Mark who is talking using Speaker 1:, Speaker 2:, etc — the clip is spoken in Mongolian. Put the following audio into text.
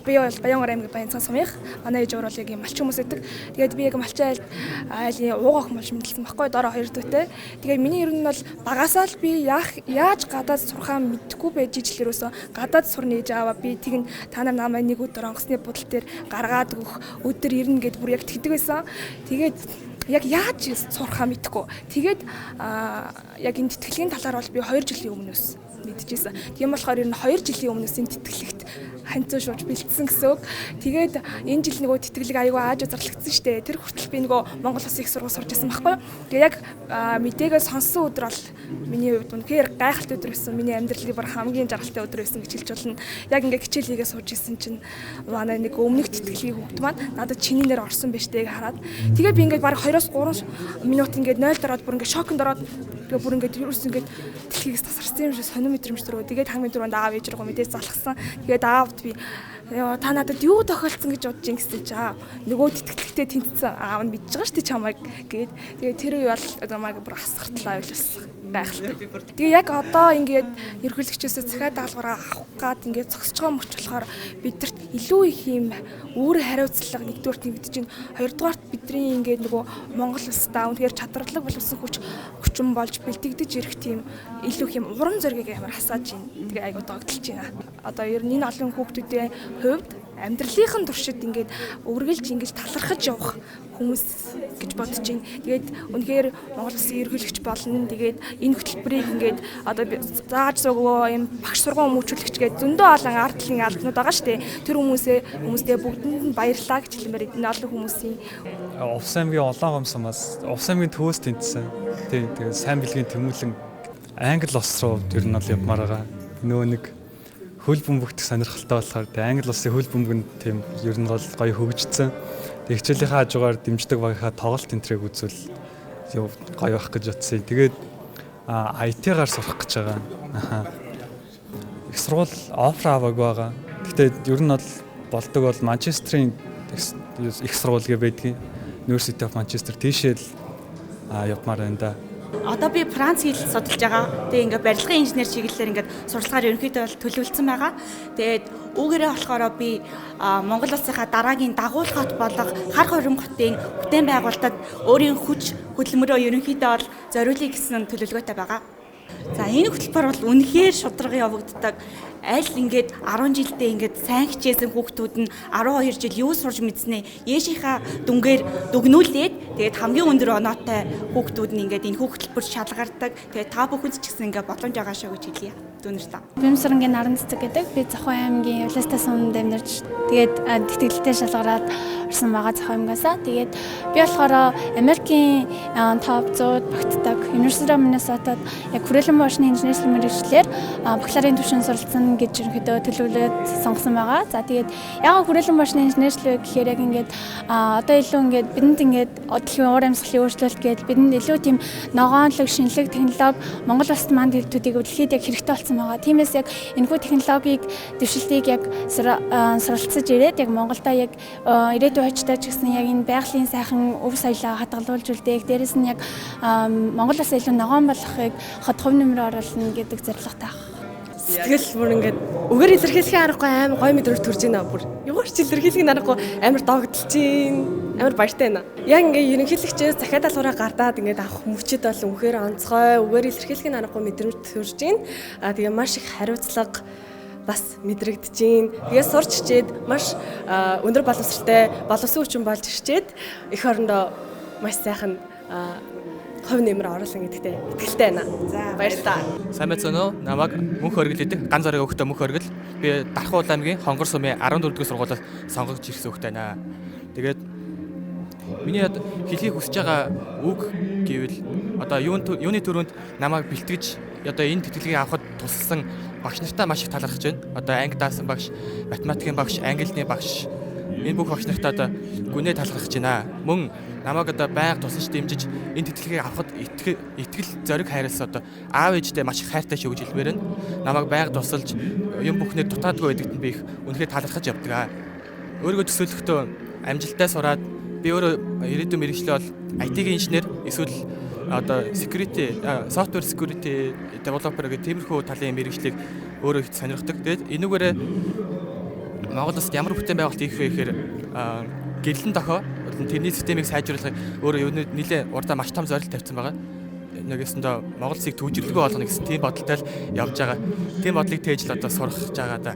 Speaker 1: Би бол Баянгар аймгийн Баянцхан сумынх. Манай ээж бол яг юм малчин хүмүүс байдаг. Тэгээд би яг малчин айлд айлын ууг охин болж мэдлсэн баггүй, дороо хоёр дүүтэй. Тэгээд миний ер нь бол багасаа л би яаж гадаад сурхаа мэдэхгүй байж ижил ерөөсөө гадаад сурна гэж ааваа би тэгнь, та нар намайг нэг өдөр онгоцны будал дээр гаргаад өгөх өдөр ирнэ гэд бүр яг тэгдэг байсан. Тэгээд яг яаж сурхаа мэдэхгүй. Тэгээд яг энэ тэтгэлгийн талаар бол би 2 жилийн өмнөөс мэдчихсэн. Тийм болохоор ер нь 2 жилийн өмнөөс энэ тэтгэлэгт ханцуу шууж бэлдсэн гэсэн үг. Тэгээд энэ жил нөгөө тэтгэлэг аягүй ааж зарлагдсан штэ. Тэр хүртэл би нөгөө Монгол Улсын их сургууль сурч байсан байхгүй юу. Тэгээ яг мэдээгээ сонссон өдөр бол миний хувьд үнэхээр гайхалтай өдөр байсан. Миний амьдралын бүр хамгийн жаргалтай өдөр байсан гэж хэлж болно. Яг ингээ хичээл хийгээ сууж исэн чинь манай нэг өмнөх тэтгэлгийн хүүхд маань надад чиний нэр орсон байж тэйг хараад, тэгээ би ингээд бараг 2-3 минут ингээд 0 дороод, бүр ингээд шоконд ороод, тэгээ бүр ингээд ерөөс ингээд дэлхийгээс тасарсан юм шиг сонин мэдрэмж төрөө. Тэгээд хамгийн түрүүнд аав ээж рүү мэдээж залхсан. Тэгээд аавд би "Ёо, та надад юу тохиолдсон гэж бодож ин" гэсэн чи "Аа, нөгөө тэтгэлэгтэй тэнцсэн аав нь мэдж байгаа шүү дээ чамайг" гээд, тэгээд тэр үе бол намайг бүр асгартлаа байлсан, гайхалтай. Тэгээ яг одоо ингээд ерөнхийлөгчөөсөө захиа даалгавраа авах гад ингээд зогсож байгаа мөч болохоор бидэрт илүү их юм өөр хариуцлага нэгдүгээр тэмдэж чинь, хоёрдугаарт бидний ингээд нөгөө Монгол улсдаа үнэхээр чадварлаг боловсон хүчин болж бэлтгэгдэж ирэх тийм илүү их юм урам зоригийг амар хасааж байна. Тэгээ айгуу догдолж байна. Одоо ер нь энэ олон хүүхдүүдийн хувьд амьдралынхын туршид ингээд үргэлж ингэж талархаж явах хүмүүс гэж бодож байна. Тэгээд үнэхээр Монгол Улсын ерөнхийлөгч болно. Тэгээд энэ хөтөлбөрийг ингээд одоо зааж сургуу юм багш сургууль хүмүүжүүлэгч гээд зөндөө олон ард талын албанууд байгаа шүү дээ. Тэр хүмүүсээ бүгдэнд нь баярлалаа гэж хэлмээр, энэ олон хүмүүсийн
Speaker 2: Увс аймгийн Улаан сумаас, Увс аймгийн төвөөс тэнцсэн. Тийм, тэгээд сайн бэлгийн тэмүүлэн Англи улс руу ер нь бол явмаар байгаа. Нөгөө нэг хөл бөмбөгдөх сонирхолтой болохоор, тэгээ Англи улсын хөл бөмбөг нь тийм ер нь бол гоё хөгжсөн. Тэгээ хичээлийнхаа хажуугаар дэмждэг багийнхаа тоглолт энтрийг үзвэл юу гоё байх гэж бодсон. Тэгээд IT-гаар сурах гэж байгаа. Аха. Их сургууль offer аваагүй байгаа. Гэхдээ ер нь бол болдог бол Манчестерийн их сургууль гэ байдгийн. University of Manchester тийшээ л явмаар байна да.
Speaker 3: Одоо би Франц хэл судалж байгаа. Тэгээ ингээд барилгын инженер чиглэлээр ингээд сурлагаар ерөнхийдөө бол төлөвлөсөн байгаа. Тэгээд үүгээрээ болохоор би Монгол улсынхаа дараагийн дагуулах хот болох Хар хором хотын бүтээн байгуулалтад өөрийн хүч хөдөлмөрөө ерөнхийдөө бол зориулъя гэсэн төлөвлөгөөтэй байгаа. За, энэ хөтөлбөр бол үнэхээр шударга явагддаг. Аль ингээд 10 жилдээ ингээд сайн хичээсэн хүүхдүүд нь 12 жил юу сурж мэдснээ ээжийнхаа дүнгээр дүгнүүлээд, тэгээд хамгийн өндөр оноотой хүүхдүүд нь ингээд энэ хөтөлбөр шалгардаг. Тэгээд та бүхэнд ч гэсэн ингээд боломж байгаа шүү гэж хэлье. Дүүнер та.
Speaker 4: Бимсрангийн Наран цэцэг гэдэг. Би Зохион аймгийн Улаастай сумд амьдарч, тэгээд тэтгэлэгтэй шалгараад орсон байгаа Зохион аймгаасаа. Тэгээд би болохоор Америкийн топ 100 багтдаг University of Minnesota-д яг хүрээлэн буушны инженерийн мэргэжлээр бакалаврын түвшин суралцсан гэж ерөнхийдөө төлөвлөд сонгосон байгаа. За, тэгээд яг хүрээлэн буушны инженерчлэл гэхээр яг ингээд одоо илүү ингээд бидэнд ингээд дэлхийн уур амьсгалын өөрчлөлт гээд бидэнд илүү тийм ногоонлог, шинэлэг технологи Монгол улсад маань төдийг дэлхийд яг хэрэгтэй болсон байгаа. Тиймээс яг энэхүү технологиг дэвшилтийг яг суралцаж ирээд яг Монголдо яг ирээдүйн хочтой ч гэсэн яг энэ байгалийн сайхан өв соёлоо хадгалуулж үлдээх, дээрэс нь яг Монгол улсаа илүү ногоон болгохыг хот хувь нэмрээ оруулна гэдэг зорилготой байна.
Speaker 5: Сэтгэл бүр ингээд үгээр илэрхийлэхийн аргагүй амар гоё мэдрэмж төрж байна бүр. Юугаар ч илэрхийлэхийн аргагүй амар догдолж байна. Амар баяртай байна. Яг ингээд ерөнхийлөгчөөс захиа даалгавраа гардаад ингээд авах мөчид бол үнэхээр онцгой, үгээр илэрхийлэхийн аргагүй мэдрэмж төрж байна. Аа, тэгээ маш их хариуцлага бас мэдрэгдэж байна. Тэгээ сурч хичээд маш өндөр боловсралтай боловсон хүчин болж ирчээд эх орондоо маш сайхан хувь нэмэр оруулсан гэдэгтээ итгэлтэй байна. За, баярлалаа.
Speaker 6: Сайн байцгаана уу? Намайг Мөнх Оргил гэдэг. Ган зориг өгтөө Мөнх Оргил. Би Дархуул аймгийн Хонгор сумын 14 дугаар сургуулиас сонгогдож ирсэн хөхтэй байна. Тэгээд миний хэлхийг хүсэж байгаа үг гэвэл одоо юуны түрүүнд намайг бэлтгэж одоо энэ тэтгэлгийг авахад тусалсан багш нартаа маш их талархаж байна. Одоо анги даасан багш, математикийн багш, англи багш, энэ бүх багш нартаа одоо гүнээ талархаж байна. Мөн намайг одоо байнга тусалж дэмжиж энэ тэтгэлгийг авахад итгэл зориг хайрласан одоо аав ээжтэй маш их хайртай шүү гэж хэлмээр байна. Намайг байнга тусалж юм бүхнээр дутаадгүй байдагт нь би их үнэхээр талархаж явдаг аа. Өөрийгөө төсөөлөхдөө амжилттай сураад би өөрөө ирээдүйн мэргэжлээ бол IT-ийн инженер эсвэл одоо security, software security developer гэх тиймэрхүү талын мэргэжлийг өөрөө их сонирхдаг. Тэгээд энүүгээрээ Монгол улсад ямар бүтээн байгуулалт хийх вэ гэхээр гэрлэн дохио тэрний системийг сайжруулахыг өөрөө юу нэлээ урдаа маш том зорилт тавьсан байгаа. Нэг өсөндөө Монгол улсыг төвжирлэгүй болгоно гэсэн тийм бодолтой л явж байгаа. Тийм бодлыг тээж л одоо сурах гэж байгаа да.